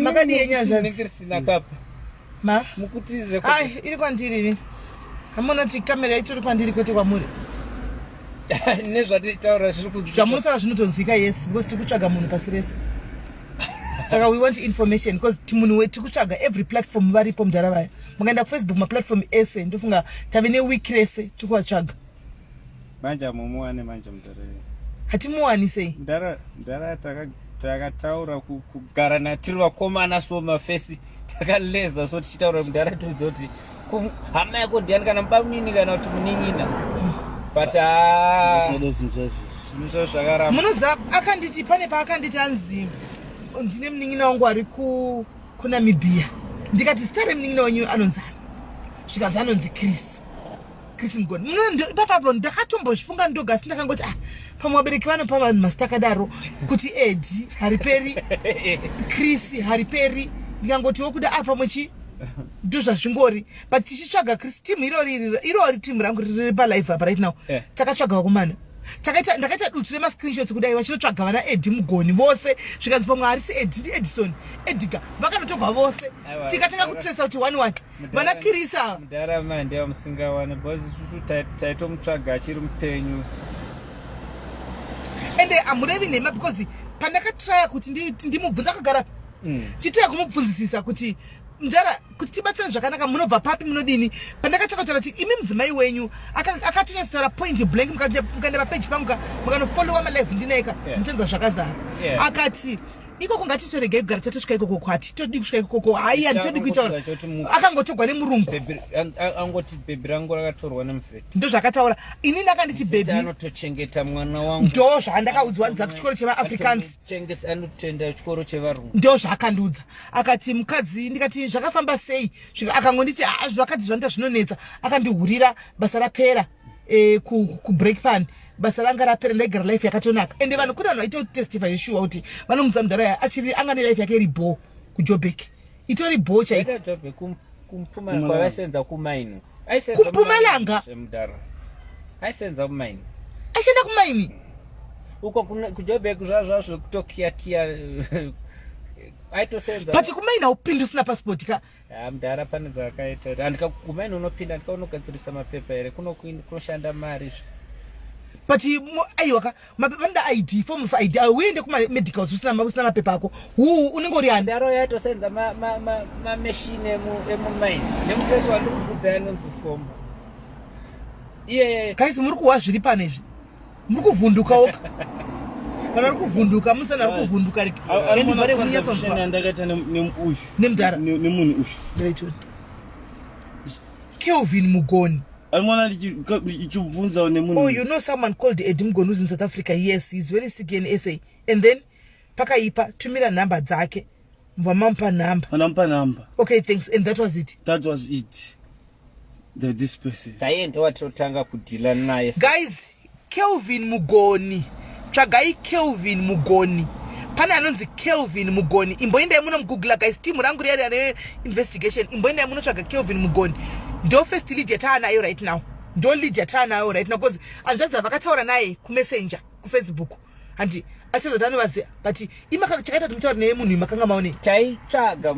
Makadii yenyazvanzi ma ai iri kwandiri ini hamuna kuti kamera itori kwandiri kwete kwamuri. Nezvatitaura zviri kunzwika. Zvamunotaura zvinotonzwika, yes, because tiri kutsvaga munhu pasi rese, saka we want information because munhu tiri kutsvaga every platform varipo mudhara vaya. Mukaenda kuFacebook, maplatform ese, ndofunga tave neweek rese tiri kuvatsvaga. Manje hamumuwane manje mudhara. Hatimuwani sei? Mudhara, mudhara takataura kugara natiri vakomana, so mafesi takaleza, so tichitaura mudhara tiudza kuti hama yako ndiani, kana mubamunini kana kuti munin'ina, but ah, zvinhu zvo zvakaramba. Munoziva akanditi pane paakanditi anzi ndine munin'ina wangu ari kuNamibia. Ndikati zita remunin'ina wenyu anonzi ani? Zvikanzi anonzi Chris, Chris Mugoni. Ipapapo ndakatombozvifunga ndoga, asi ndakangoti, ah, pamwe vabereki vanopa vanhu mazita akadaro kuti Edi hariperi, Chris hariperi. Ndikangotiwo kuda a pamwe chi ndo zvazvingori, but tichitsvaga Chris, team irori irori, team rangu riri palive apa right now. Takatsvaga vakomana, takaita ndakaita dutu remascreenshots kudai, vachinotsvaga vana Edi Mugoni vose, zvikanzi pamwe harisi Edi, ndiEdison, Edgar, vakanotogwa vose. Aiwa, tikatanga kutresa kuti one one vana Chris ava. Mudhara manje wamusingawane because isusu taitomutsvaga achiri mupenyu. Ende hamurevi nhema, because pandakatraya kuti ndimubvunza akagara, chitraya kumubvunzisisa kuti mudhara, kuti tibatsirane zvakanaka, munobva papi, munodini, pandakatanga kutaura kuti imi mudzimai wenyu akatonyatsotaura point blank, mukaenda papeji pangu ka, mukanofollowa malive ndinaika, muchanzwa zvakazara. Akati ikoko ngatitoregai kugara tatosvika ikoko, kwati todii kusvika ikoko, hai, handitodi kuitaura. Akangotogwa nemurungu. Angoti bhebhi rangu rakatorwa nemuvheti. Ndo zvakataura. Inini akanditi bhebhi anotochengeta mwana wangu. Ndo zvandakaudzwa nza kuchikoro chevaAfricans. Chengeta, anotenda chikoro chevarungu. Ndo zvaakandiudza, akati mukadzi. Ndikati zvakafamba sei? Akangonditi, "Ah, zvakadzi zvanoita zvinonetsa, akandihurira, basa rapera kubreak pan, basa ranga rapera, ndaigara life yakatonaka." Ende vanhu, kune vanhu vaitotestify zveshuwa kuti vanomuziva mudhara ya achiri anga nelife yake iri bho kuJobek, itori bho chaiko. Kumpumalanga kwavaisenza kumaini. Kumpumalanga? Mudhara aisenza kumaini. Achienda kumaini? Uko kuJobek zvazva zvekutokiyakiya aitosenza. But kumaini haupindi usina passport ka. Ha, mudhara pane dzakaita handika kumaini unopinda, handika unogadzirisa mapepa here, kunoshanda mari zve. But aiwa ka, mapepa vanoda ID, form of ID. Auende kumamedicals usina mapepa ako, huu unenge uri ani? Mudhara uyo aitosenza mameshini emumaini nemufesi wandiri kukudza anonzi foma iyeye. Guys, muri kuhwa zviri pano izvi, muri kuvhundukawo ka. Vanhu vari kuvhunduka, mutsana vari kuvhunduka rendivhare kunyatsonzwa. Yandakaita neuyu Nemudhara. Nemunhu uyu. Ndiraitoni Kelvin Mugoni. Arimona ndichibvunzawo nemunhu. Oh, you know someone called Eddie Mugoni who's in South Africa? Yes, he's very sick in SA. And then pakaipa, tumira nhamba dzake. Mva mamupa nhamba? Anamupa nhamba. Okay, thanks. And that was it? That was it. This person. Saiye ndowatotanga kudhila naye. Guys, Kelvin Mugoni, tsvagai Kelvin Mugoni. Pane anonzi Kelvin Mugoni, imboendai muno mugoogla, guys. Team rangu riya reinvestigation, imboendai munotsvaga Kelvin Mugoni. Ndo first lead yataanayo right now, ndo lead yataanayo right now, because hanzvadzi vakataura naye kumessenger kuFacebook, handi achizoti anovaziva, but imaka chakaita kuti mutaure naye munhu imakanga maonei? Taitsvaga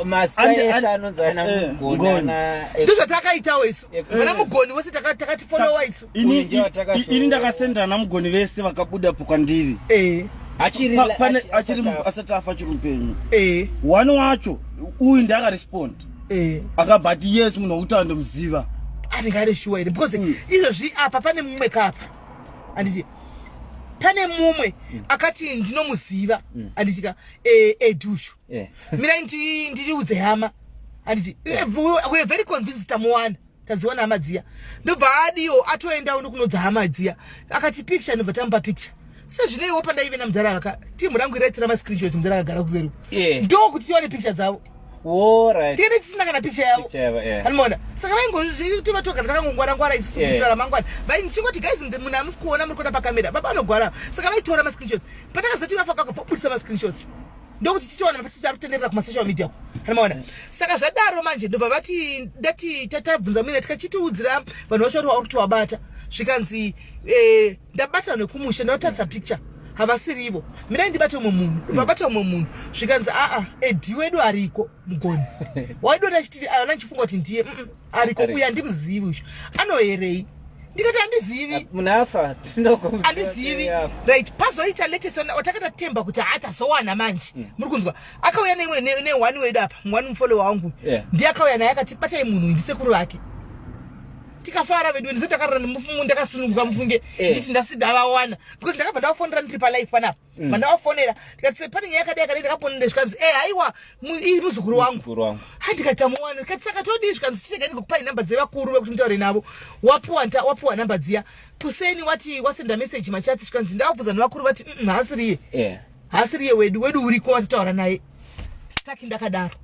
mazita ese anonzi ana Mugoni, ana Ndo zvatakaitawo isu. Vana Mugoni vose takatifollowa isu. Ini ndakasendera namugoni vese vakabuda po kwandiri. Achiri Pane achiri asati afa, achiri mupenyu. One wacho uyu ndiakarespond. Akabva ati, "Yes, munhu wekuti andomuziva." Anenge ari shuwa here? Because izvozvi apa pane mumwe kapa, handiti? Pane mumwe akati ndinomuziva, handitika? Edhushu. Mirai ndiriudze hama, handiti? We are very convinced tamuwana, tadziwana hama dziya. Ndobva adiwo atoendawo ndokunodza hama dziya, akati picture, ndobva tamupa picture. Sezvineiwo pandaive namudhara aka timu rangu iraitora mascreenshot, mudhara akagara kuzeru, ndokuti tiwane picture dzavo. Tine tisina kana picture yavo. Picture yavo, yeah. Anomaona, saka vaingozviti vatogara takangongwara-ngwara isusu kuitira ramangwana. Ndichingoti, "Guys, munhu hamusi kuona, muri kuona pakamera, baba anogwara." Saka vaitora mascreenshots. Patakazoti vafa, kakabva kubudisa mascreenshots, ndokuti tichiwana mapicture ari kutenderera kumasocial media. Anomaona, saka zvadaro manje ndobva vati ndati tatabvunza muine, tikachitiudzira vanhu vacho vari kuti wabata. Zvikanzi, "Ndabata vanhu vekumusha, ndavatarisa picture, havasirivo. Mirai ndibate umwe munhu." Ndobva umwe munhu, zvikanzi, "Aa, Edi wedu ariko mugoni waidoti achiti ana ndichifunga kuti ndiye ariko." Ariko. Uyu handimuzivi, uyu anoherei? Ndikati handizivi. Munhu afa. Handizivi. Right, pazoita latest one watakata temba kuti haatazowana manje. Muri kunzwa, akauya neimwe neone wedu apa, one mufollower wangu. Ndiye akauya naye, akati, "Batai munhu uyu, ndisekuru vake." Tikafara vedu, ndise ndakarara ndakasununguka, mufunge. Ndichiti ndasida vawana, because ndakabva ndavafonera ndiri palive panapa. Mandavafonera ndikati pane nyaya yakadai yakadai, ndakaponera. Zvikanzi, "Haiwa, iyi muzukuru wangu." Muzukuru wangu. Handikati tamuwana. Ndikati saka todii? Zvikanzi, "Chitega ndingokupai namba dzevakuru vekuti mutaure navo." Wapuwa wapuwa namba dziya. Kuseni wati wasenda message, machats. Zvikanzi, "Ndavabvunza nevakuru, vati haasiriye." Haasiriye wedu, wedu uriko, watitaura naye. Staki ndakadaro.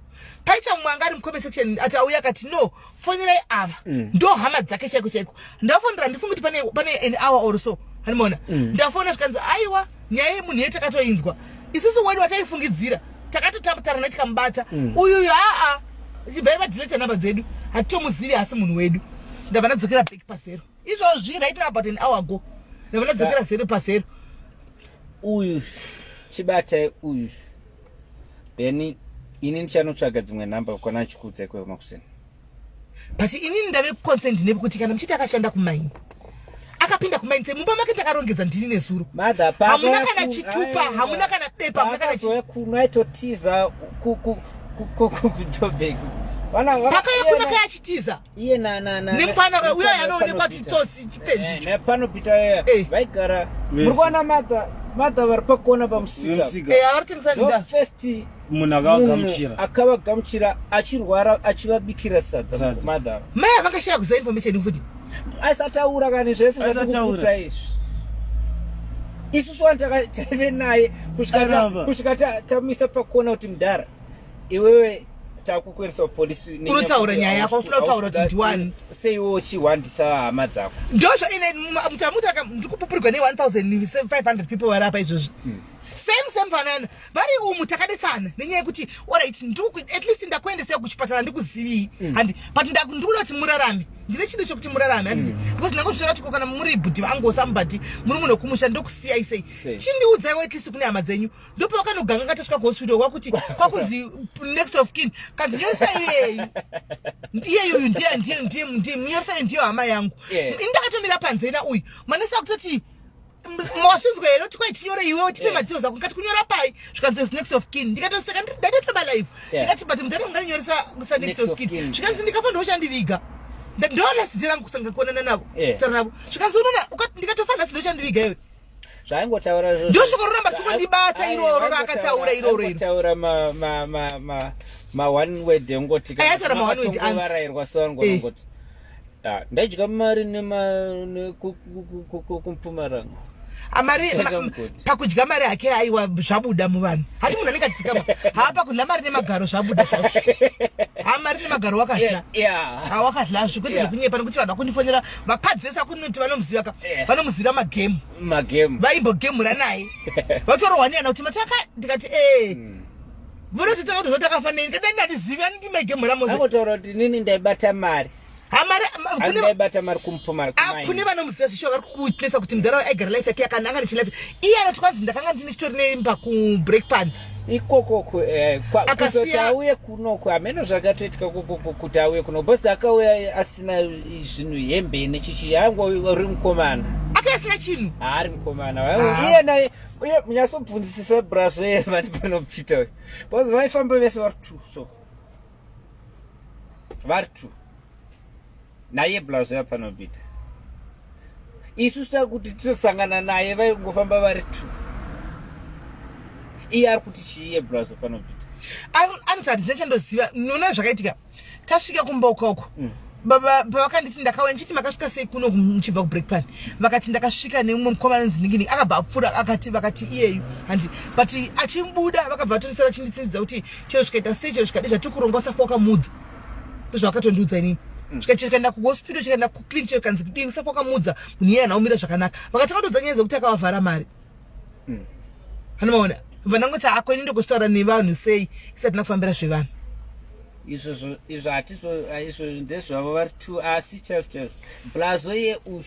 Paita mumwe anga ari mucomment section, ati auya akati, "No, fonerai ava, ndo hama dzake chaiko chaiko." Ndafonera, ndifunga kuti pane an hour or so, handimaona. Ndafona, zvikanzi, "Aiwa, nyaya yemunhu yetakatoinzwa isusu, wedu wataifungidzira takatotaura naye, tikamubata. Uyuyu aa, chibvai vadelete namba dzedu, hatitomuzivi, asi munhu wedu." Ndabva ndadzokera back pazero. Izvozvi right now, about an hour ago, ndabva ndadzokera zero pazero. Uyu chibatai uyu, then ini ndichanotsvaga dzimwe nhamba kwana chikudza ikweyo makuseni. But inini ndave concerned nekuti kana muchiti akashanda kumaini, akapinda kumaini sei? Mumba make takarongedza ndini nezuro. Mother, Hamuna kana chitupa, hamuna kana bepa, hamuna kana paakazouya kuno aitotiza kuJobek. Pakauya kuno kayachitiza. Iye na na na Nemufana uyo anoonekwa kuti tsotsi, chipenzi icho. Nepanopita vaigara. Vese. Muri kuona mother, mother vari pakona pamusika. Vemusika. Vari kutengesa Ndo nda first munhu akavagamuchira. Akavagamuchira achirwara, achivabikira sadza. Sadza. Mother Mai havangashaya kuziva information futi. Aisataura kani zvese Aisataura. zvatikukudza izvi. Isusu wani taive naye kusvika Airamba. kusvika tamisa pakona kuti, "Mudhara iwewe, takukuendesa kupolisi nenyaya Unotaura yekuti nyaya yako, usina kutaura kuti ndiwani." Seiwe uchihwandisa hama dzako. Ndozvo ine mutamuti ndikupupurirwa ne1500 people vari apa izvozvi. Same same, panana vari umu, takadetsana nenyaya yekuti, alright, at least ndakuendesai kuchipatara, ndikuzivii, handi? But ndikuda kuti murarame, ndine chido chekuti murarame, handiti? Because ndangozvitora kuti ko kana muri bhudhi vangu, somebody, muri munhu wekumusha, ndokusiyai sei? Sei. Chindiudzaiwo at least kune hama dzenyu. Ndopawakanoganga ngatasvika kuhospital, kwakuti kwakunzi next of kin, kanzi nyoresai iyeyu, iyeyu ndiye ndiye ndiye ndiye, munyoresai, ndiyo hama yangu. Ini ndakatomira panze na uyu manesi akutoti, "Mwasvinzwa here kuti kwai tinyore iwewe, tipe madetails ako?" Ngati kunyora pai? Zvikanzi, "As next of kin." Ndikatoseka, ndaitotoba live. Ndikati, "But mudhara, unganinyoresa sa next Next of of kin?" kin. Zvikanzi, "Ndikafa ndochandiviga." Ndo last day rangu kusanga kuonana navo, kutaura navo. Zvikanzi, "Unoona, ndikatofa nhasi ndochandiviga iwe." Zvaingotaura izvozvo. Ndosvika roramba richingondibata iroro raakataura iroro iro. Taura ma ma ma ma ma one word engoti. Ai, ataura ma one word answer. Varayirwa so vanongoti, "Ah, ndaidya mari nema kuMpumalanga." Amari Saka mugodi. Pakudya mari hake, aiwa, zvabuda muvanhu. Hati munhu anenge achizikamwa haa, pakudya mari nemagaro zvabuda zvazvo. Ha, mari nemagaro wakadya. Ha, wakadya zvikwete zvekunyepa, nekuti vanhu vakundifonera, vakadzi vese vakunoti vanomuziva ka. Vanomuzivira magemu. Magemu. Vaimbogemura naye, vatorohwa neyana kuti mataka. Ndikati, "E, vonoti takatozotakafanei?" Ndikati, "Ndandizivi anindi maigemura mose." Angotaura kuti, "Nini ndaibata mari." Hamari Hanzi ndaibata mari kuMpumalanga. Ah, kune vanomuziva zvishuwa, vari kukuwitnessa kuti mudhara aigara life yake yakananga nechilife. Iye anoti kwanzi, "Ndakanga ndine chitori neimba kuBreakpan." Ikoko eh, kuzoti auye kunoko hameno zvakatoitika kokoko kuti auye kuno because akauya asina zvinhu hembe nechichi ango uri mukomana. Akauya asina chinhu. Haari mukomana. Ah. Iye naye uye munyatsobvunzisisa brazo ye vani panopita uyu. Because vaifamba vese vari two so. Vari two. Naye blazo yapanopita. Isu takuti titosangana naye vaingofamba vari two. Iye ari kuti chii iye blazo panopita. Anoti handina chandoziva. Unoona zvakaitika. Tasvika kumba ukoko. Mm. Baba pavakanditi ndakauya ndichiti makasvika sei kuno muchibva kubreak pan vakati ndakasvika neumwe mukomana anonzi ninginingi akabva apfuura akati vakati iyeyu handi but achibuda vakabva vatonisara vachinditsinzidza kuti chero zvikaita sei chero zvikadii zvatiri kuronga usafa wakamuudza ndozvavakatondiudza inini mm. chikaenda kuhospital chikaenda kuclinic chero kanzi kudii usafa wakamuudza munhu iye haana kumira zvakanaka vakatanga kutoudza nyaya dzekuti akavavhara mari mm. anomaona bva ndangoti ako ini ndokuzvitaura nevanhu sei isati ndakufambira zvevanhu izvozvo izvo hatizo izvo ndezvavo vari two asi chaizvo chaizvo blazo iye uyu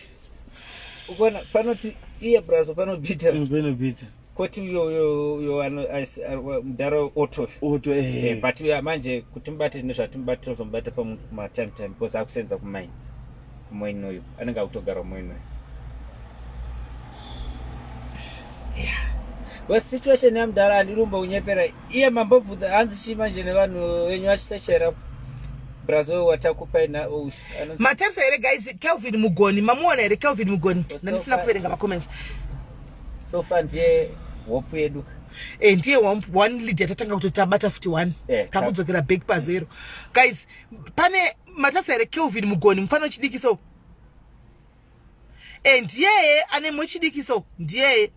ukuona panoti iye brazo panobita mm, panobita koti uyo uyo uyo ano mudhara oto oto eh, eh but uya manje kuti mubate nezvatimubate tozomubata pama time time because akusenza kumaini kumaini uyu anenge akutogara kumaini uyu yeah But situation yamudhara handirumba kunyepera iye mambobvunza hanzi chii manje nevanhu venyu vachisechera Brazil watakupai na matarisa here guys Kelvin Mugoni mamuona here Kelvin Mugoni ndandisina kuverenga macomments so far ndiye hope yedu eh ndiye one lead yatatanga kuti tabata futi one eh, takudzokera back pazero guys pane matarisa here Kelvin Mugoni mufana wechidiki so eh ndiyeye ane mwechidiki so ndiyeye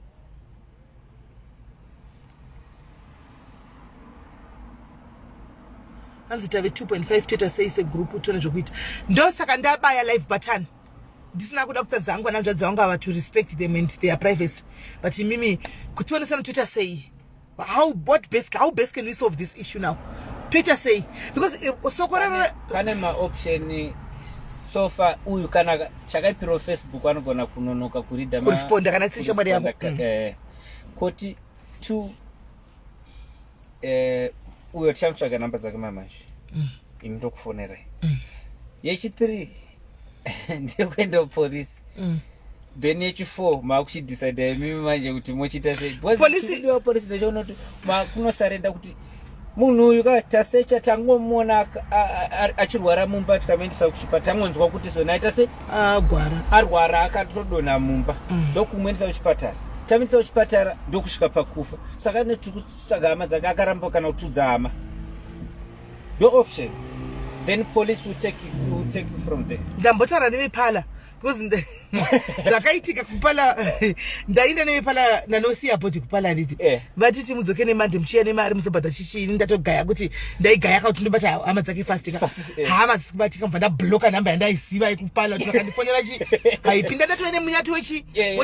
hanzi tave 2.5 toita sei segroup tione zvokuita ndosaka ndabaya live button ndisina kuda kutadza hangu vananzvadzi vangu ava to respect them and their privacy but imimi kutionesana toita sei how what best how best can we solve this issue now toita sei because eh, soko rero pane maoption so far uyu kana chakaipirawo facebook anogona kunonoka kurida kuresponda kana isiri shamwari yako mm. eh, koti two eh, uyo tichamutsvaga namba dzake mamanje mm. ini ndokufonerai mm. yechithree ndekuenda kupolisi mm. then yechifour maakuchidecida imimi manje kuti mochiita sei polisi polisi ndechoona kuti makunosarenda kuti munhu uyu ka tasecha tangomuona achirwara mumba tikamuendesa kuchipatara tangonzwa kuti zona aita se agwara arwara akatodonha mumba mm. ndokumuendesa kuchipatara tamuendesa kuchipatara ndokusvika pakufa saka netikutsvaga hama dzake akaramba kana kutudza hama ndo option then police will take you, will take you from there ndambotaura nevepala because zvakaitika kupala ndainda nevepala nanosiya bhodhi kupala handiti eh. vatiti mudzoke nemande muchiya nemari muzobhadha chichi ini ndatogaya kuti ndaigaya ka kuti ndobata hama dzake fast ka eh. hama dzisi kubatika mubva ndabloka nhamba yandaiziva yekupala kuti vakandifonera chi haipinda ndatove nemunyati wechi eh.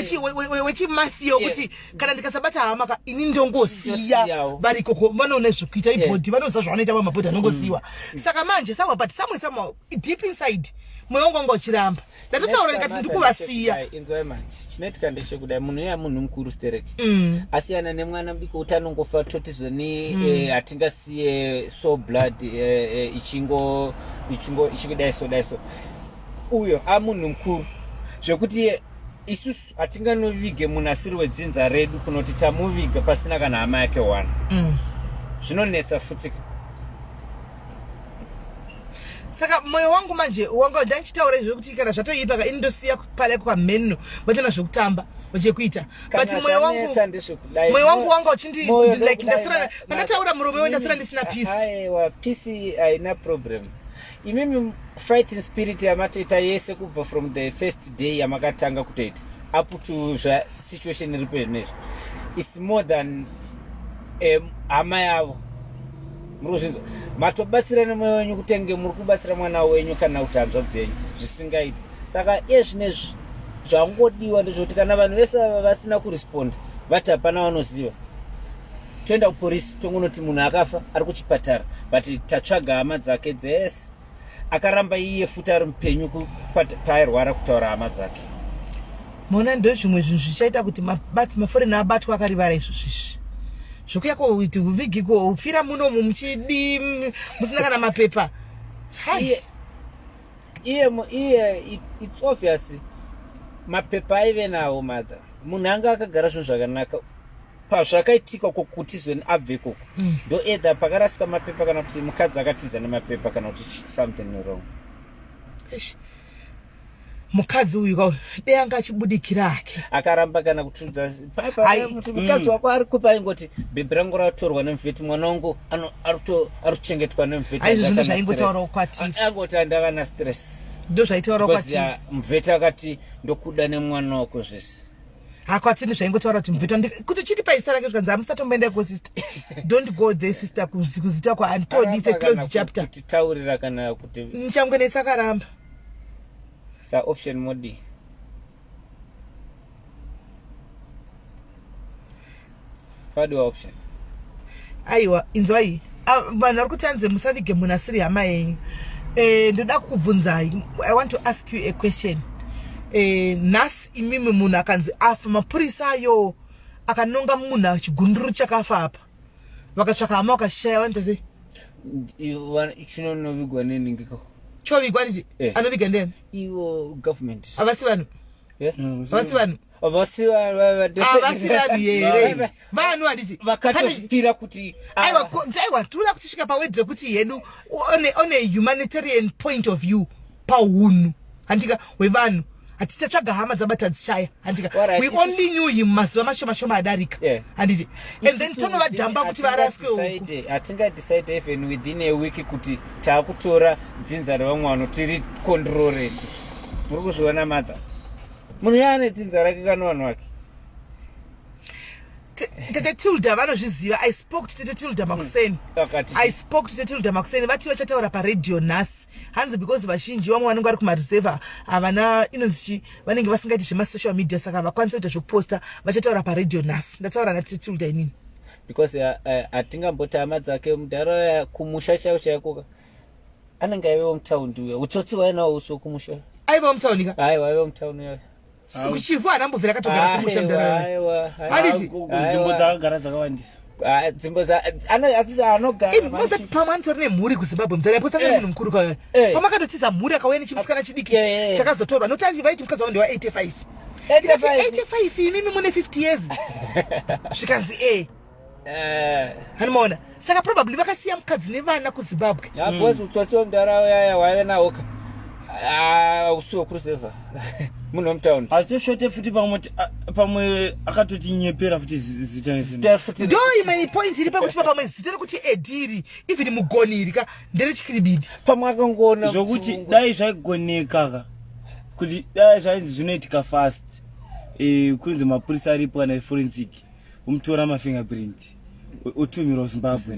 wechimafia wekuti kana ndikasabata hama ka ini ndongosiya vari ikoko vanoona zvekuita ibhodhi vanoziva zvavanoita vamabhodhi anongosiyiwa mm. saka manje sawa but samwe samwe deep inside moyo wangu wanga uchiramba ndatotaura ndikati ndikuvasiya inzwai manje chinoitika ndechekudai munhu uya munhu mukuru stereki mm. asiyana nemwana mudiki kuti anongofa toti zvoni mm. eh, hatingasiye so blood eh, eh, ichingo ichingo ichingodai so dai so uyo amunhu mukuru zvekuti isusu hatinganovige munhu asiri wedzinza redu kunoti tamuviga pasina kana hama yake one mm. zvinonetsa futi saka moyo wangu manje wanga ndandichitaura izvo kuti kana zvatoipa ka ini ndosiya pale kwamhenno vachana zvekutamba vachekuita but moyo wangu moyo wangu wanga uchindi like ndasira pandataura murume we ndasira ndisina peace aiwa peace haina problem imimi fighting spirit yamatoita yese kubva from the first day yamakatanga kutoita up to zva situation iripo zvinezvi is more than hama yavo muri kuzvinzwa matobatsira nemwoyo wenyu kutenge muri kubatsira mwana wenyu kana kuti hanzvadzi yenyu zvisingaiti saka iye zvinezvi zvangodiwa ndezvekuti kana vanhu vese ava vasina kuresponda vati hapana vanoziva toenda kuporisi tongonoti munhu akafa ari kuchipatara but tatsvaga hama dzake dzese akaramba iye futi ari mupenyu paairwara kutaura hama dzake mona ndo zvimwe zvinhu zvichaita kuti maforena abatwa akarivara izvo zvisvi Zvokuya koiti uvigi kofira munomu muchidi musina kana mapepa. Hai. Iye iye it's obvious mapepa aive nawo mother. Munhu anga akagara zvinhu zvakanaka pazvakaitika uko kuti zweni abve ikoko mm. ndo either pakarasika mapepa kana kuti mukadzi akatiza nemapepa kana kuti something wrong. Mukadzi uyu ka dei anga achibudikira hake akaramba kana kutudza kuti mukadzi mm. wako ari kupa aingoti bhebhi rangu ratorwa nemuvheti mwana wangu ari kuchengetwa nemuvheti aizvo zvaingotaurawo kwatiri angoti andava na stress ndo zvaitaurawo kwatiri muvheti akati ndokuda nemwana wako zvese hakwatini zvaingotaura kuti muvheti kuti chiti paisa rake zvikanzi hamusatomboenda iko sister don't go there sister kuzita kwaantodi is a closed chapter kutitaurira kana kuti muchangwenesi akaramba sa option modi padiwa option aiwa inzwai vanhu vari kuti anzi musavige munhu asiri hama yenyu eh, ndoda kukubvunzai i want to ask you a question eh, nhasi imimi munhu akanzi afa mapurisa ayo akanonga munhu chigunduru chakafa apa vakatsvaka hama vakashaya vanoita sei chinonovigwa neningiko chovigwa ndichi eh. anoviga ndiyani ivo government havasi vanhu havasi vanhu havasi vanhu here vanhu handiti vakatozvipira kuti aiwa aiwa tinoda kutisvika pawedhi rekuti hedu on a humanitarian point of view pahunhu handika hwevanhu hatichatsvaga hama dzabata dzichaya handika we only knew him mazuva mashoma shoma adarika handiti and then tonovadhamba kuti varaswe uku hatingadecide even within a week kuti taakutora dzinza revamwe vanhu tiri kondrore isusu muri kuzviona mother munhu yaane dzinza rake kana vanhu vake Tete Tilda vanozviziva. I spoke to Tete Tilda makuseni. I spoke to Tete Tilda makuseni vati vachataura paradio nhasi. Hanzi because vazhinji vamwe vanenge vari kumareserve havana inonzi chi vanenge vasingaiti zvemasocial media saka havakwanisi kuita zvekuposta vachataura paradio nhasi. Ndataura naTete Tilda inini. Because hatingamboti hama dzake mudhara kumusha chaiko chaiko anenge aivewo mutaundi uya utsotsi wainawo uso kumusha. Aivawo mutaundi ka? Aiwa aivawo mutaundi uya. Kuchivhu haana mbovhera akatogara kumusha mudhara. Handiti? Nzvimbo dzaakagara dzakawandisa. Ah, dzimbo anogara pamwe anitori nemhuri kuzimbabwe mudhara yapo sangana munhu mukuru kauya eh. pamwe akatotiza mhuri akauya nechimusikana chidiki eh. chakazotorwa nokuti vaiti mukadzi wavo ndewa 85 85 imimi mune 50 years zvikanzi e eh. hanimaona saka probably vakasiya mukadzi nevana kuzimbabwe because utsotsi wemudhara uyaya waive nawoka ah, usiwo kuruseva munhu wemutaundi atoshote futi pamwe pamwe akatotinyepera futi zita ndo imwe point iri pakuti pamwe zita rekuti ediri even mugoni iri ka nderechikiribidi pamwe akangoona zvokuti dai zvaigoneka ka kuti dai zvainzi zvinoitika fast eh, kunzi mapurisa aripo kana forensic umutora mafingerprint otumirwa zimbabwe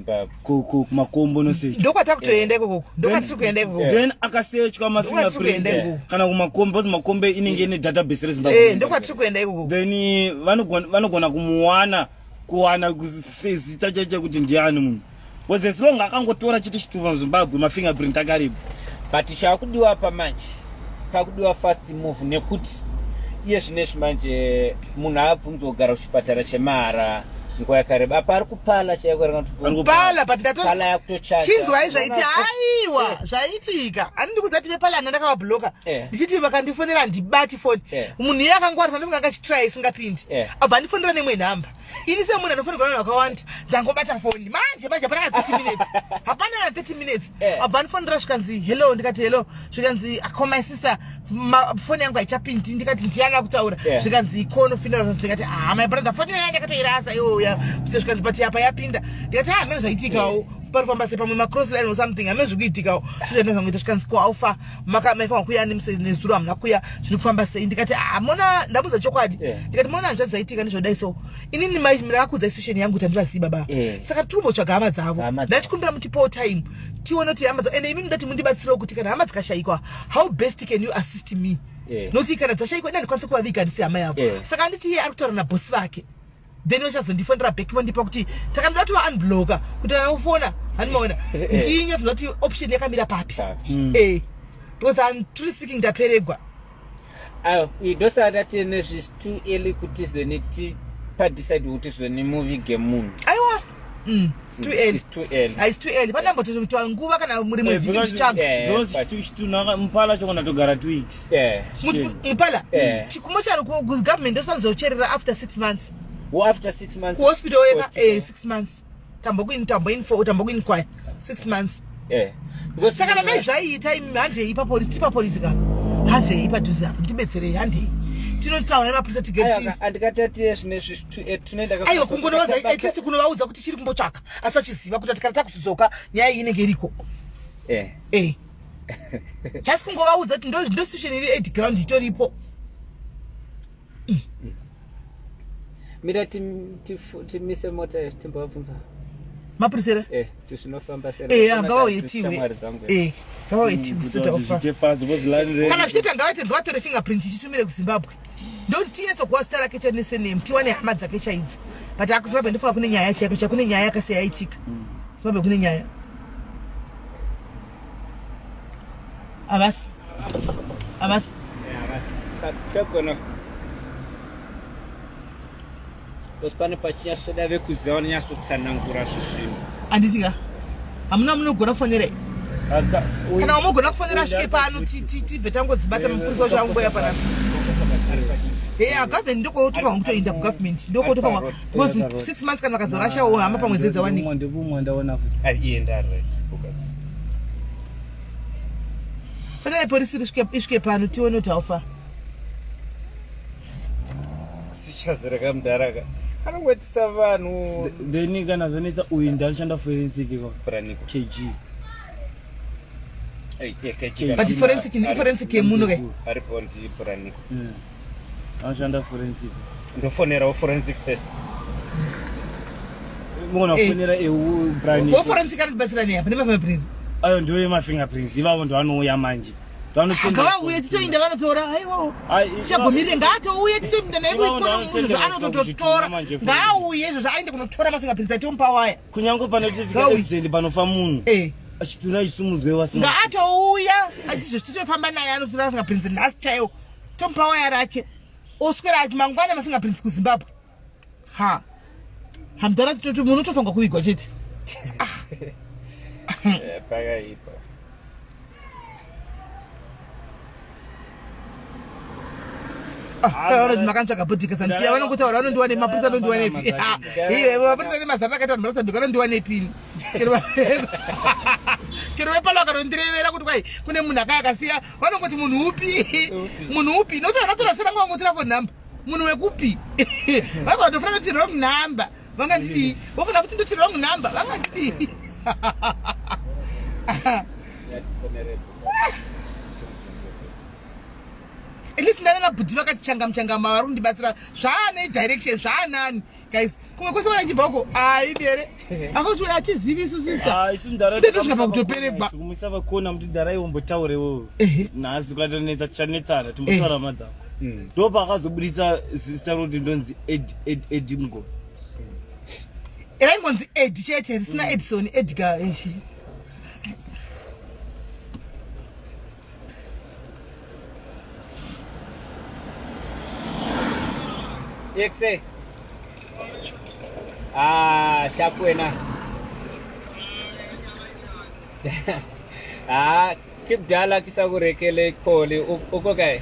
kumakombo nosecha ndokwatakutoenda ikoko ndokwatiri kuenda ikoko then akasechwa mafingerprint kana kumakombe because makombe inenge ine database rezimbabwe eh, ndokwatiri kuenda ikoko then eh, vanogona kumuwana kuwana zita chacho kuti ndiani munhu because as long akangotora chete chitupa muzimbabwe mafingerprint akaripo but chakudiwa apa manje pakudiwa fast move nekuti iye zvinezvi manje munhu aabvunzwa kugara kuchipatara chemahara nguva yakareba apa ari kupala chaikopala but ndapala yakutochanchinzwai zvaiti aiwa eh. zvaitika ani ndikuziva kuti vepala ana ndakavabloka eh. ndichiti vakandifonera handibati foni eh. munhu iye akangwarisa ndofunga angachitry isingapindi abva andifonera nemwe nhamba ini semunhu anofanirwa vanhu vakawanda ndangobata foni manje manje hapana kana 30 minutes hapana kana 30 minutes eh. abva andifonera zvikanzi hello ndikati hello zvikanzi ako my sister foni yangu haichapindi ndikati ndiyani akutaura eh. zvikanzi ikono funeral ndikati ah my brother foni yoya ndakatoirasa iyoya zvikanzi but apa yapinda ndikati ah mene zvaitikawo eh. parifamba sei pamwe macross line or something hamene zviri kuitikawo zvandaizangoita zvikanzi ko aufa maifanwa kuya nezuro hamuna kuya zviri kufamba sei ndikati ah, mona ndabuza chokwadi ndikati mona hanzvadzi zvaitika ndizvodai so inini ndakakudza isituation yangu kuti handivazivi baba yeah. saka tiri kumbotsvaga hama dzavo ndachikumbira mutipowo time tione kuti hama dzavo ende imini ndati mundibatsirewo kuti kana hama dzikashayikwa how best can you assist me yeah. nokuti kana dzashayikwa ini handikwanisi kuvaviga handisi hama yavo yeah. saka anditi iye ari kutaura nabhosi vake then vachazondifonera back vondipa kuti takandoda kuti vaunblocka kuti kana ufona handimaona ndinyatsoziva kuti option yakamira papi eh because I'm truly speaking ndaperegwa Ayo, ndosaka tati nezvisi too early kuti zvoni tipadecide kuti zvoni muvige munhu. Aiwa. Mm, it's too early. It's too early. Ah, it's too early. Pandambototoa nguva kana muri Eh, muvhiki because- muchitsvaga. Yeah, Because but- chitunha mupala chokona togara 2 weeks. Yeah. Mupala Eh. chikumo charo kugovernment ndosvanozocherera after 6 months. Well, after 6 months. Kuhospital weka Hospital. eh 6 months. Tambokuini tamboinfo tambokuinquire 6 months. Yeah. Because Saka kana dai zvaiita imi handei papolisi tipa polisi ka. Handei padhuze apo ndibetserei handei. Tinotaura nemapurisa tigeti. Andikatatiye zvinezvi tunoenda Aiwa kungonovaza at least kunovaudza kuti chiri kumbotsvaka asi vachiziva kuti kana takuzodzoka nyaya iyi inenge iriko. Eh. Eh. Just kungovaudza kuti ndo ndo situation iri at ground itoripo. Mira timise mota timbovabvunza. Mapurisa here? Eh, kuti zvinofamba sei. Eh, ngavauye tiwe. Shamwari dzangu. Eh, ngavauye tiwe Kuti zviite fast because line Kana zvichiita ngavaite ngavatore fingerprint ichitumire kuZimbabwe. Ndokuti tinyatsokuwa zita rake chete nesurname tiwane hama dzake chaidzo. But akuZimbabwe ndofunga kune nyaya chaiko chaiko kune nyaya yakasiya yaitika. Zimbabwe kune nyaya. Havasi. Havasi. Chagona. Because pane pachinyatsoda vekuziva vanonyatsotsanangura zvisvino. Handiti ka? Hamuna munogona kufonera kana wamogona kufonera asvike pano tibve tangodzibata mupurisa wacho angoya panapa. Yeah, government ndokotofanwa kutoenda kugovernment ndokotofanwa because 6 months kana vakazorashawo hama pamwe dzedzawanikwa. Ndibumwa ndaona futi. Iye ndari Fanira polisi isvike pano tione kuti haufa. Sichazireka mudharaka. Anongoitisa vanhu. Then kana zvonetsa uyu ndanoshanda forensic kwa Braniko. KG. But forensic ni forensic yemunhu ke. Aripo ndi Braniko. Yeah. Anoshanda forensic. Ndofonerawo forensic first. Mugona Eh. kufonera eu Braniko. For forensic anotibatsira nei apa nemafingerprints. Ayo ndiwo emafingerprints ivavo ndovanouya manje. Ngavauye titoinda vanotora haiwawo. Tichagomirire ngaatouye titoinda naye Ivavo kuikona ndovanotenderwa izvozvo anotototora. kuchituma manje futi. Ngaauye izvozvo aende kunotora mafingerprints atomupa waya. Kunyange panoitika Ngauye. accident panofa munhu. Eh. Chitunha chisumudzwe vasina. Ngaatouya atizvo titofamba naye anotora mafingerprints nhasi chaiwo. Tomupa waya rake. Oswera ati mangwana mafingerprints kuZimbabwe. Ha. Hamdara titoti munhu utofanirwa kuvigwa chete. Pakaipa. Vanoti makantsvaga bhodhika sansiya vanongotaura vanondiwanepi mapurisa anondiwanepi iwe mapurisa nemazana akaita vanhu varasabhika vanondiwanepi ini chero chero vepano vakanondirevera kuti kwai kune munhu akaya akasiya vanongoti munhu upi munhu upi nokuti vanatora sera vanga vangotora phone number munhu wekupi vanga vatofanira kuti wrong number vangandidii vofanira futi ndoti wrong number vangandidii. At least ndana nabhudhi vakati changam changama vari kundibatsira zvaane direction zvaanani guys kumwe kwese vana chibva uko aidere akati hatizivi isu sister. Ah, isu mudhara Ndetosvika pakutoperegwa. Kumuisa pakona muti mudhara iwe umbotaure wewe. Ehe. Nhasi ukatonetsa tichanetsana timbotaura hama dzako. Ndo paakazoburitsa zita roti ndonzi Ed Ed Ed Mugoni. Raingonzi Ed chete risina Edison Edgar ichi. Exe. Ah, sharp wena. Ah, ke kudala ke sa go rekele kholi o ko kae?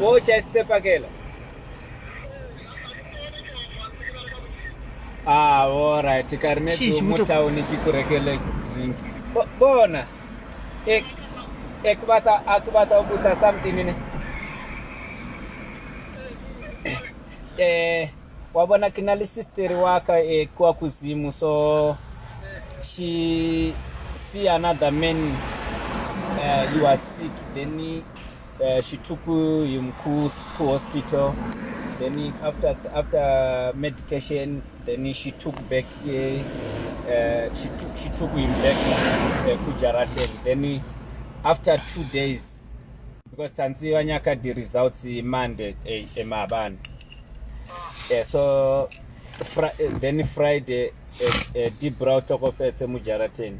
O tjhaisitse pakela. Ah, all right. Ka re Chii, maybe mo chikuto- town ke go rekele drink. Bona. Ek ek batla a ke batla go botsa something ne. Eh, wa bona ke na le sister wa ka e kwa kuzimu, so she see another man, he was sick, then she took him ku hospital, then after medication, then she took back she took him back ku Jaraten. Then after 2 days, because tanzi wa nyaka the results Monday eh, maabane, so then Friday Dibra o tlhokofetse mo jarateng.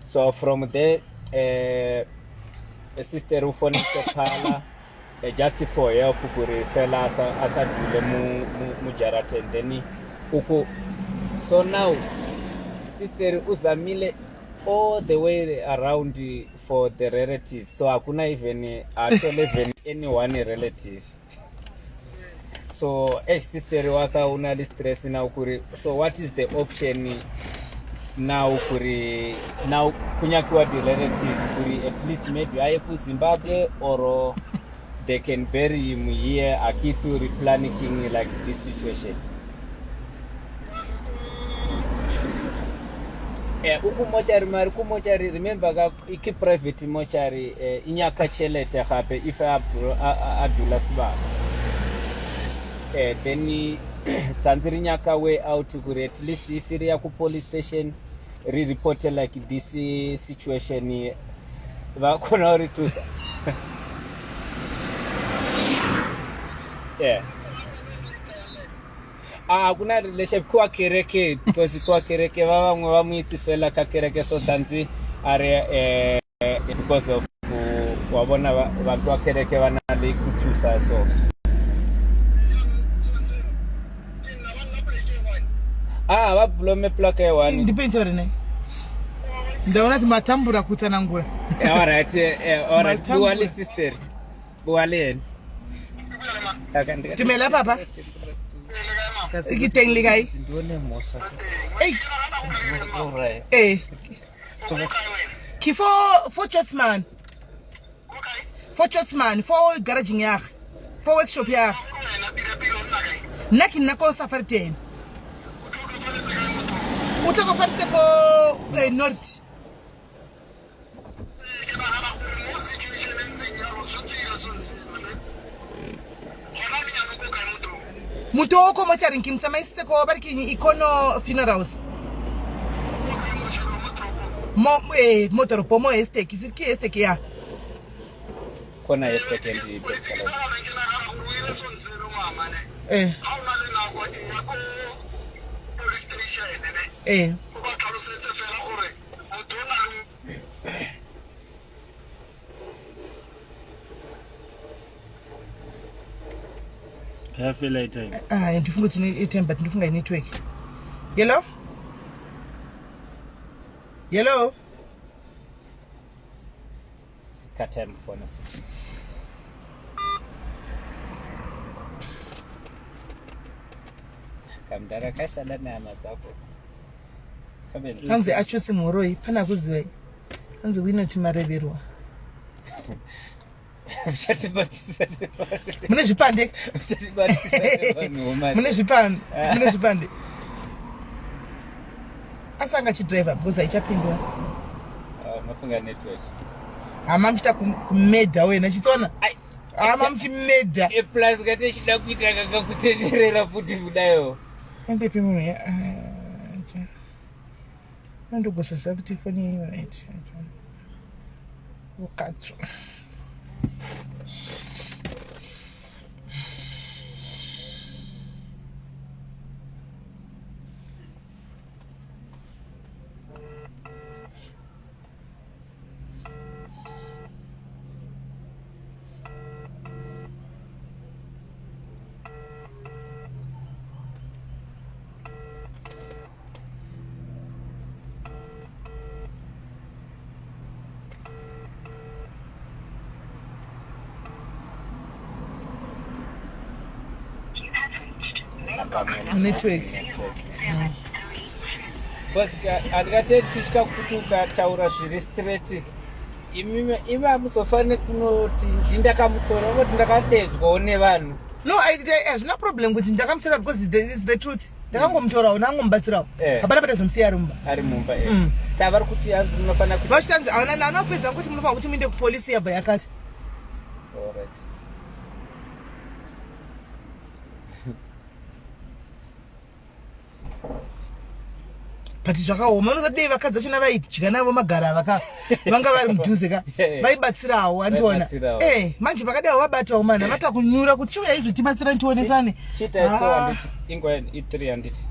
So from there sister o fonetse phala Just for help kuri fela asadule mujarate and then uku. So now sister uzamile all the way around for the relative, so hakuna even atole even any one relative. So hey, sister waka una le stress now kuri, so what is the option now kuri now kunyakiwa the relative kuri at least maybe aye kuZimbabwe or they can bury him here akitsi uri panicking like this situation. Uku mochari mari kumochari, remember ka iki private mochari, inyaka chelete gape if a dula sebaka, then tsanzi ri nyaka way out kuri at least if ri ya ku police station ri report like this situation, va kona ri thusa, yeah. Ah, kuna relationship kwa kereke, because kwa kereke ba bangwe ba mo itse fela ka kereke, so tshwanetse a re because of wa bona ba kwa kereke ba na le go thusa so. Ah, ba blome plaka e one. Ndipei taure nai, ndaona kuti matambura kutsanangura. All right, all right. Matambura. Bua le sister, bua le ene. Dumela papa, ke teng, le kae? Ei. Ee, ke fo Churchman, fo Churchman, fo garageng yage, fo workshop yage. Nna ke nna ko Safari teng. O tlhokofaditse ko North. Ke nagana gore mo situation e ntseng jalo tshwanetse ira sone seno ne gona mme jaanong ko kae motho? Motho o ko mocharing, ke motsamaisitse ko ba re ke eng, Econo Funerals. Ko kae motšhelo mo toropong? Mo mo toropong, mo Hestek ke Hestek ya. Kona Hestek. Ke nagana gore o ire sone seno mama ne. Ga o na le nako e ya ko police station ne. O ba tlhalosetse fela gore motho o na le Yafela airtime. Ah, ndifunga kuti airtime, but ndifunga inetwork. Hello, hello. Kata mfona futhi. Kamdara kasala nehama dzako. Hanzi achotsi mhoroi pana kuziva, hanzi winoti mareverwa. Mune zvipande, mune zvipande, mune zvipande, asi anga chidriver because haichapindwa. Mafunga network. Hama muchita kumedha wena chitsona, hama muchimedha. Plus kati ichida kuita kakakutenderera futi kudayo. Endepi munhu andogosaziva kuti foni yenyu right ukatso. Network. Because handikati tichisvika kuti ukataura zviri straight, imimi imi hamuzofaniri kunoti ndindakamutora, ungoti ndakadedzwawo nevanhu. No, hazvina problem kuti ndakamutora because is the truth. Ndakangomutorawo, ndangomubatsirawo. Hapana patazomusiya ari mumba. Ari mumba. Saka vari kuti hanzi munofanira kuti Vachitanzi havana ana kupedza kuti munofanira kuti muinde kupolisi, yabva yakati. Alright. But zvakaoma, unozadei vakadzi vachona vaidya navo magara vaka vanga vari mudhuze ka, vaibatsirawo, andiona. Vaibatsirawo. Manje pakadai vabatawo mana vata kunyura kuti chiuya izvo tibatsirani tionesane. Chiita iso. Ah. Handiti ingwa i3, handiti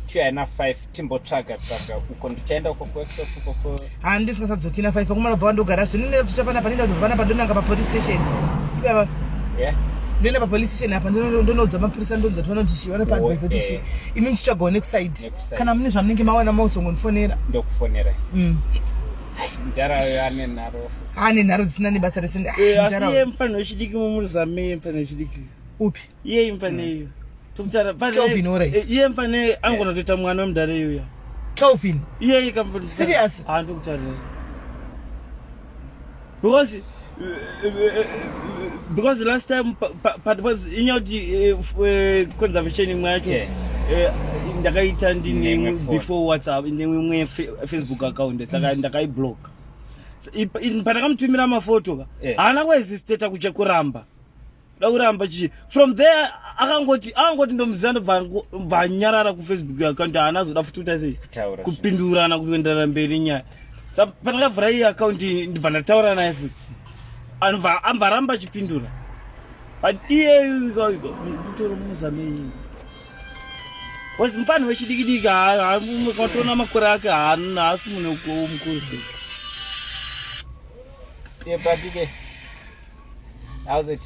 chiuya na 5 timbotsvaga tsvaga uko, ndichaenda uko kuworkshop uko ku Handisingasadzoki na 5 akumana bva wandogara zvinene kuchicha panapa, nenda kuzobva panapa ndonanga papolice station ivava. Yeah. Ndoenda papolice station apa ndonoudza mapurisa ndonzwa kuti vanoti chii vanopa advice kuti chii. Eh. Imi muchitsvagawo nekuside. Nekuside. Kana mune zvamunenge mawana mauzongondifonera. Ndokufonera. Mudhara uyo ane nharo. Ane nharo dzisina nebasa rese. Ah, Eh, asi mudhara iye uyu. mufana wechidiki mumuzame mufana wechidiki Upi? iye mufana iyo tokutaura mufana- Kelvin, alright. Eh, iye mufana angona kutoita mwana wemudhara iyoya Kelvin. iye kamufana Serious? Ah, ndokutaurira because because last time pa inyaya kuti conservation imwe yacho Yeah. ndakaita ndine Nemwe phone. before WhatsApp nemwe Facebook account saka ndakaiblock. Pandakamutumira mafoto ka Yeah. haana kuhesitata kucha kuramba da kuramba chii. From there akangoti ndomuziva, ndobva anyarara kuFacebook account. Haana zoda futi kuita sei? Kutaura. Kupindurana, kuenderana mberi nyaya. Sa pandakavhura iyi account ndibva ndataura naye futi, anobva ambva aramba achipindura, but iye kutora muzame because mufana wechidiki diki katoona makore ake, haasi munhu mukuru sei. Yeah, but okay. How's it?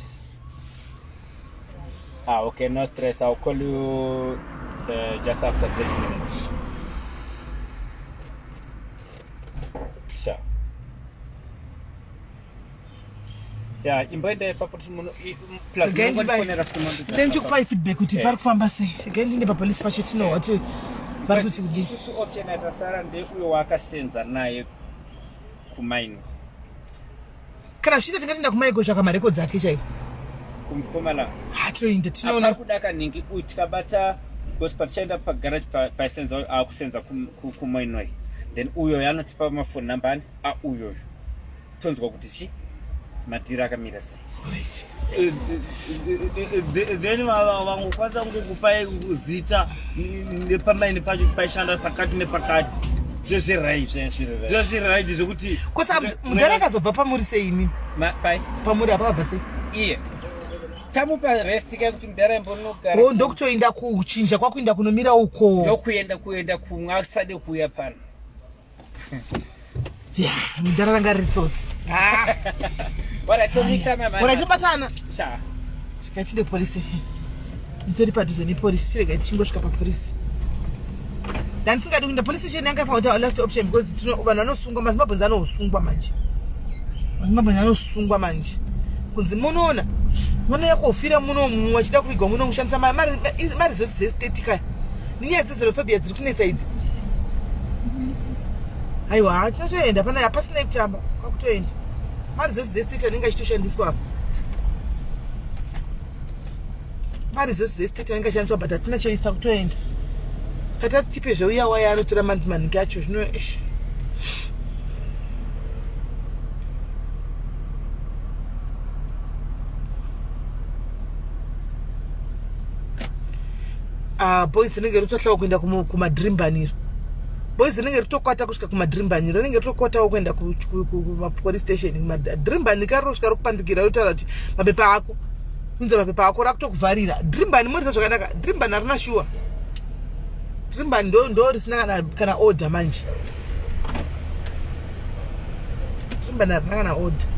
Ah, okay, no stress. I'll call you just after 30 minutes. Sure. Yeah, imboenda ipapo kuti plus Regai munongondifonera futi mondiudza. Ndendichikupai feedback kuti Eh. pari kufamba sei. Regai ndinde papolisi pacho tinohwa kuti vari kuti kudii. Isusu option yatasara ndeuyo waakasenza naye kumaini. Kana zvichiita tingatoenda kumaiko tsvaka marekodzi ake chaiko. Kumukomana. Hatoinde tinoona. Apari kuda kanhingi uyu tikabata because patichaenda pagarage paisenza uyu aakusenza kumoinoi, then uyo yanotipa mafoni namba ani auyoyo, tonzwa kuti chi madhiri akamira sei. Right. Then vangokwanisa kungokupai zita nepamaini pacho paishanda pakati nepakati, zvezveright, zvezviright zvekuti Kosa mudhara akazobva pamuri sei imi? Pai? Pamuri apa abva sei? Iye tamupa rest kai kuti mudhara imbonogara. O, ndokutoenda kuchinja kwakuenda kunomira uko. Ndokuenda kuenda kumwe asade kuuya pano. Ya, mudhara ranga riri tsotsi. Waratomisa mama. Ora tobatana. Sha. Tikaitinde police station. Nditori padhuze nepolisi, chiregai tichingosvika papolisi. Ndandisingadi kuenda police station, yanga ifanira kuti last option because vanhu vanosungwa, maZimbabweans anosungwa manje, maZimbabweans anosungwa manje kunzi munoona vanouya kofira muno vachida kuvigwa muno kushandisa maresources estate kaya nenyaya dzexenophobia dziri kunetsa idzi. Aiwa, tinotoenda pana hapasinai kutamba, kwakutoenda maresources estate anenge achitoshandiswa apa, maresources estate anenge achishandiswa, but hatina choisa kutoenda tatati tipe zveuya waya anotora maniki acho zvino eish. Ah, boys rinenge ritohlawa kuenda kumadrimbaniro, boys rinenge ritokwata kusvika kumadrimbaniro, rinenge ritokwatawo kuenda kumapolice station. Kumadrimbani karosvika rokupandukira rotaura kuti mapepa ako, unza mapepa ako, rakutokuvharira drimbani. Morisa zvakanaka, drimbani harina shuwa, drimbani ndo risina kana order manje, drimbani harina kana order.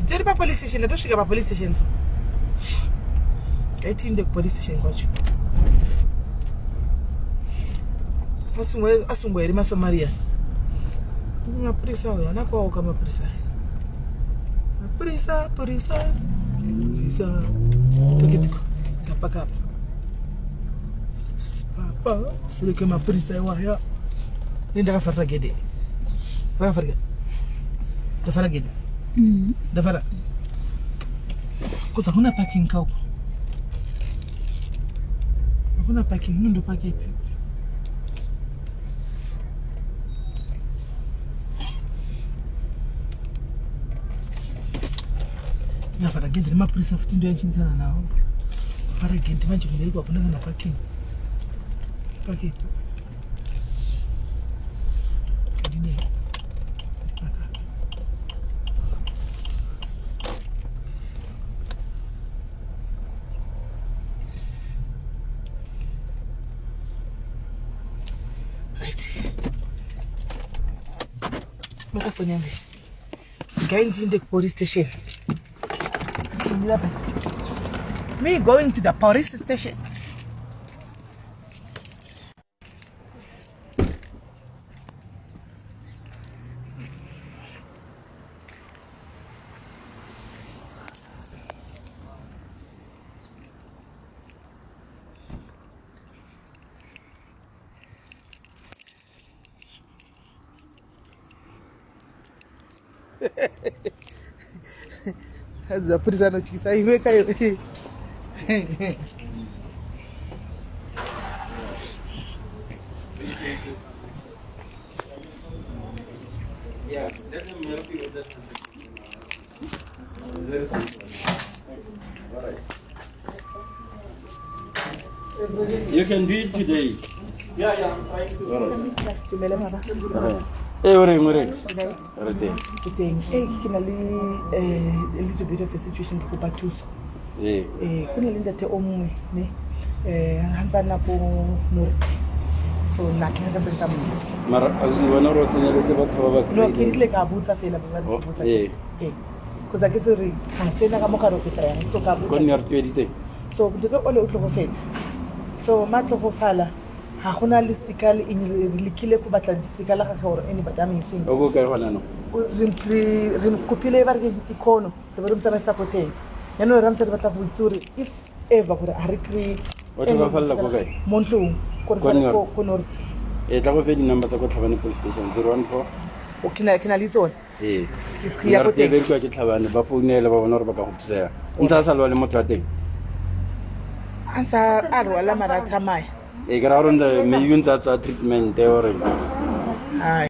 Nditori papolice station, ndatosvika papolice station, so ngaitiinde kupolice station kwacho. Asungwa here maSomaria? Mapurisa uyo haana kuauka, mapurisa, mapurisa, purisa, purisa pekepiko ngapakapa papa sireke mapurisa iwaya. Ne ndakavharira gedhe, rakavharika, ndavhara gedhe, ndavhara kozi hakuna parking kauko, hakuna parking. Ino ndo park ipi? Ndavhara gedhe remapurisa futi, ndoyachinisana nawo. Vhara gedhe manje, kumberi kwakuna kana parking. Okay. Right. Bata foni yangu. Ngai ndiende kupolice station. Me going to the police station. Mapurisa anotyisa iwe kaiwe. Yeah, let me help you with that. Very simple. All right. You can do it today. Yeah, I'm trying to. All right. Dumela baba. Eh, o reng, o reng? Re teng. Ke teng. Eh, ke na le a little bit of a situation, ke kopa thuso. Ee. Eh, go na le ntate o mongwe ne ha ntse a nna ko North. So nna ke ntse ke sa mo itse. Mara ausi wena gore o tsenyeletse batho ba ba No, ke rile ka botsa fela ba ba Oh, botsa. ee. Eh. Cause ke se re ga tsena ka mogare go tsaya so ka Ko botsa. nne re tueditseng. So ntate o le o tlhokofetse. So ma tlhokofala ga gona le sika le eng, re lekile go batla sika la gagwe gore anybody a mo itseng. O ko kae gona no? Re kopile ba re ke ikhono re be re mo tsamaisa ko teng. Yaanong re ntse re batla go itse gore if ever gore ga re kry-e O tlhokafalela ko kae? Mo ntlong, ko re Ko fela North? ko North. E tla go fe di-number tsa ko Tlhabane police station 014. O ke na le tsone. Ee. Ke ya ko Nna re teng. berekiwa ke Tlhabane, ba founele ba bona gore ba ka go thusa yang. Ntse a sa lwa le motho wa teng. A ntse a rwala mara a tsamaya. Ee, ke raya gore maybe o ntse a tsaya treatment ore. Hai.